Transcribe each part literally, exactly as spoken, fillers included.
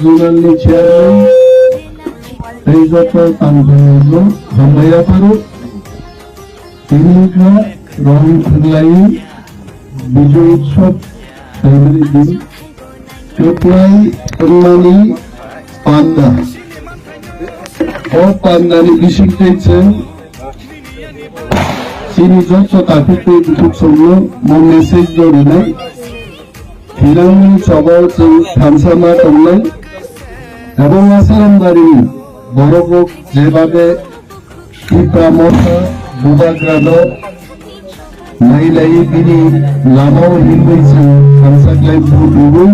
Zonalni chairman tei joto tangkhungrokno hambai yapharo. Tini wngkha rong thwglai Bijoy Utsav khaimani din. Kwplai wngmani panda. O pandani bisingtwi chwng chini joto takhuk tei bukhuk songno mo message no rinai. Thwilangni choba o chwng thansa ma tongnai. Abo Asarambari ni borok rok jebabe Tipra Motha Bubagra no nailai bini lama o himwi chwng thansa khlai vote rwui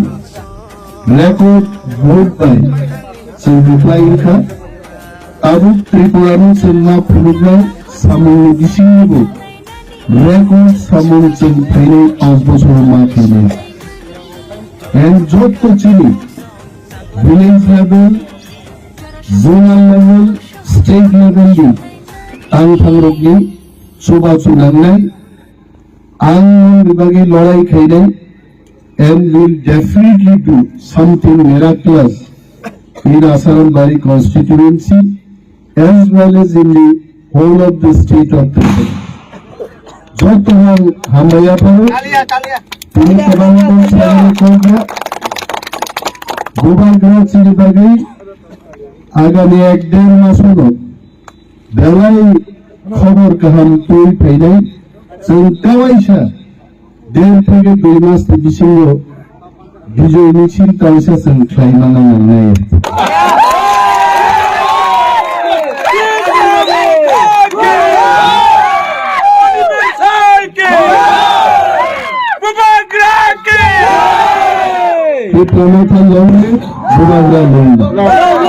record vote bai chwng kwplai wngkha. Tabuk Tripura no chwng ma phunuknai samung ni bisingni bo record samung chwng phainai panch bochor ma khainai. And joto chini village level, zonal level, state level ni tangthang rok ni chubachu nangnai. Ang nongni bagwi lorai khainai and will definitely do something miraculous in Asarambari constituency as well as in the whole of the state of Tripura. Joto ang hambai yapharo. Tini kwbangma bongsa ni kokno Bubagra chini bagwi agami ek der masono belai khobor kaham twi phainai. Chwng tewaisa der theke dui mas ni bisingo Bijoy ni chini tangsa chwng khlai mana nangnai. Tipra Motha long live, Bubagra long live.